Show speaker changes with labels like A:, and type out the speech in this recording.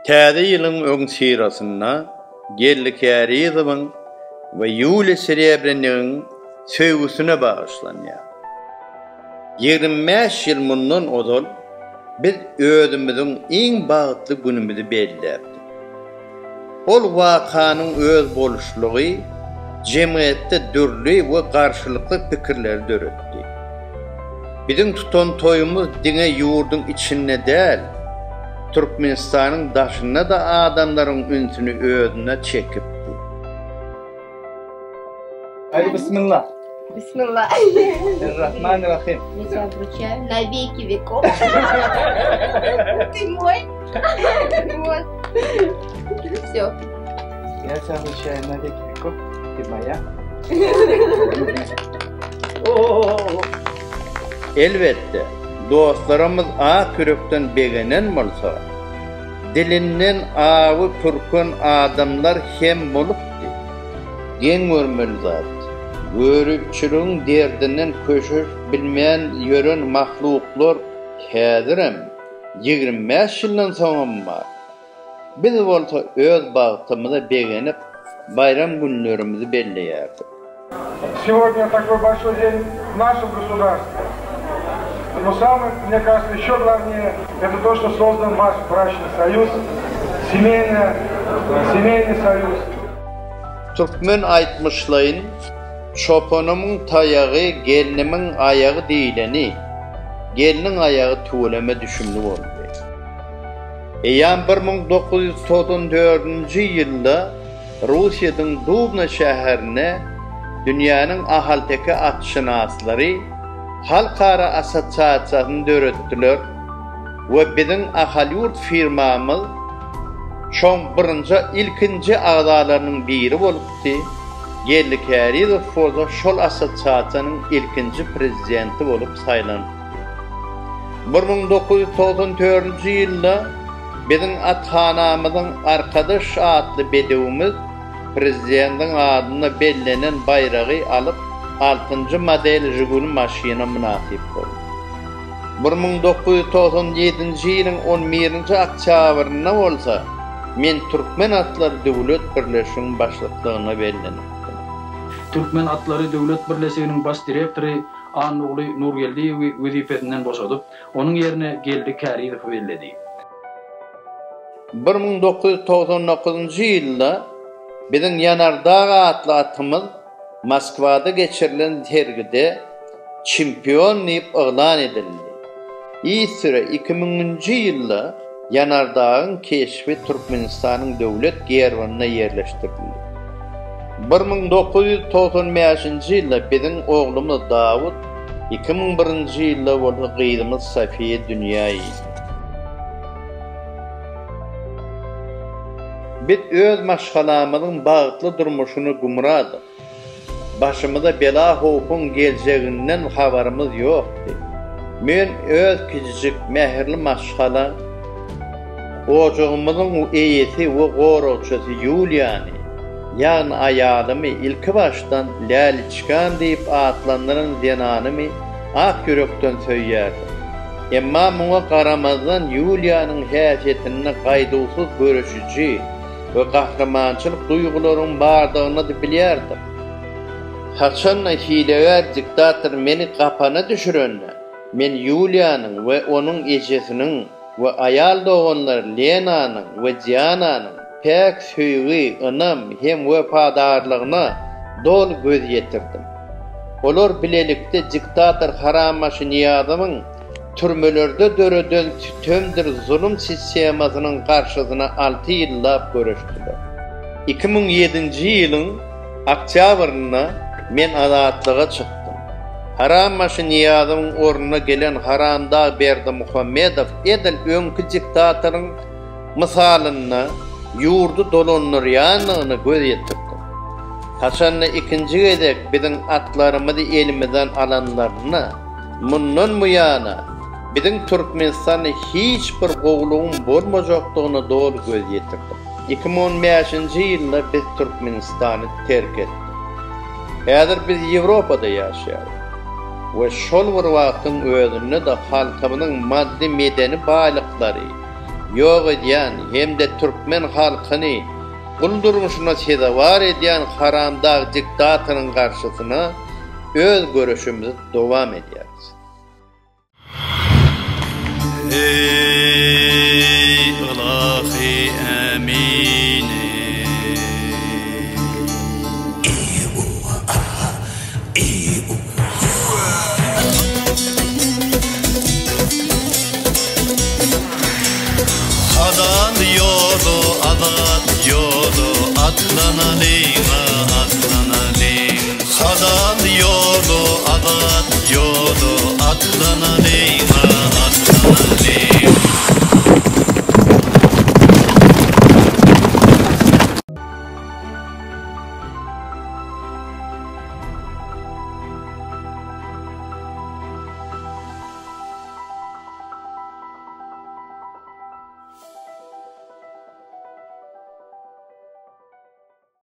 A: Täze ýylyň öňüsyrasynda Geldi Kärizowyň we Ýuliýa Serebrenigiň söýgüsine bagyşlanýar. 25 ýyl mundan ozal biz özümiziň iň bagtly günümizi belläpdik. Ol wakanyň özboluşlygy jemgyýetde dürli we garşylykly pikirleri döretdi. Biziň tutan toýumyz diňe ýurduň içinde däl, Türkmenistanyň daşynda-da adamlaryň ünsüni özüne çekipdi.
B: Hadi bismillah.
C: Bismillah.
B: Rahmanirrahim.
C: Я тебя обручаю на веки веков. Ты мой. Вот. Все.
B: Я тебя обручаю на веки веков. Ты моя.
A: Elbetde, dostlarymyz ak ýürekden begenen bolsa, dilinden awy pürken adamlar hem bolupdy. Geň görmeli zat, göripçiligiň derdinden köşeşip bilmän ýören mahluklar häzirem, 25 ýyldan soňam bar. Biz bolsa öz bagtymyza begenip, baýram günlerimizi belleýärdik.
D: Сегодня такой большой день в нашем государстве. Но самое, мне кажется, еще главнее, это то, что создан ваш брачный союз, семейный, семейный союз.
A: Türkmen aýtmyşlaýyn, Çopanymyň taýagy, gelnimiň aýagy diýleni, gelniň aýagy tüweleme düşümli boldy. Eýýäm 1994-nji ýylda Russiýadyň Dubna şäherinde dünýäniň ahalteke atşynaslary halkara assosiasiýasyny döretdiler we biziň Ahalýurt firmamyz şoň birinji ilkinji agzalarynyň biri bolupdy, Geldi Kärizow bolsa şol assosiasiýanyň ilkinji prezidenti bolup saýlanypdy. 1994-nji ýylda biziň athanamyzyň Arkadaş atly bedewimiz prezidentiň adyna bellenen baýragy alyp, altynjy model Žiguli maşyna mynasyp boldy. 1997-nji ýylyň on birinji oktýabrynda bolsa men Türkmen atlary döwlet birleşiginiň başlyklygyna bellenipdim.
E: Türkmen atlary döwlet birleşiginiň baş direktory Annaguly Nurgeldiýewi wezipesinden boşadyp, onuň ýerine Geldi Kärizowy belledi.
A: 1999-njy ýylda biziň Ýanardag atly atymyz Moskwada geçirilen sergide çempion diýip yglan edildi. Yzsüre 2000-nji ýylda Ýanardagyň keşbi Türkmenistanyň döwlet gerbinde ýerleşdirildi. 1995-nji ýylda biziň oglumyz Dawut, 2001-nji ýylda bolsa gyzymyz Sofiýa dünýä indi. Biz öz maşgalamyzyň bagtly durmuşyna gümradyk. Başymyza bela-howpuň geljeginden habarymyz ýokdy. Men öz kiçijik, mähirli maşgala ojagymyzyň eýesi we goragçysy Ýuliýany, ýagny aýalymy ilkibaşdan Läliçkam diýip atlandyran zenanymy ak ýürekden söýýärdim. Emma muňa garamazdan Ýuliýanyň häsiýetinde gaýduwsyz göreşiji we gahrymançylyk duýgularyň bardygyny-da bilýärdim. Haçan-da hilegär diktator meni gapana düşürende, men Ýuliýanyň we onuň ejesiniň we aýal doganlary Lenanyň we Diananyň päk söýgi, ynam hem wepadarlygyna doly göz ýetirdim. Olar bilelikde diktator harambaşy Nyýazowyň türmelerde döreden sütemdir zulum sistemasynyň garşysyna alty ýyllap göreşdiler. 2007-nji ýylyň oktýabrynda men azatlyga çykdym. Harambaşy Nyýazowyň ornuna gelen haramdag Berdimuhamedow edil öňki diktatoryň mysalynda ýurdy dolandyrýandygyna göz ýetirdim. Haçanda ikinji gezek biziň atlarymyzy elimizden alanlarynda, mundan buýana biziň Türkmenistanda hiç bir gowulygyň bolmajakdygyna doly göz ýetirdim. 2015-nji ýylda biz Türkmenistany terk etdik. Häzir biz Ýewropada ýaşaýarys we şol bir wagtyň özünde-de halkymyzyň maddy-medeni baýlyklary. ýok edýän hem-de türkmen halkyny gul durmuşyna sezewar edýän haramdag diktatoryň garşysyna öz göreşimizi dowam edýäris.
F: Eý, ylahy ämini! Halal ýola, azat ýola atlanalyň-a, atlanalyň. Halal ýola, azat ýola.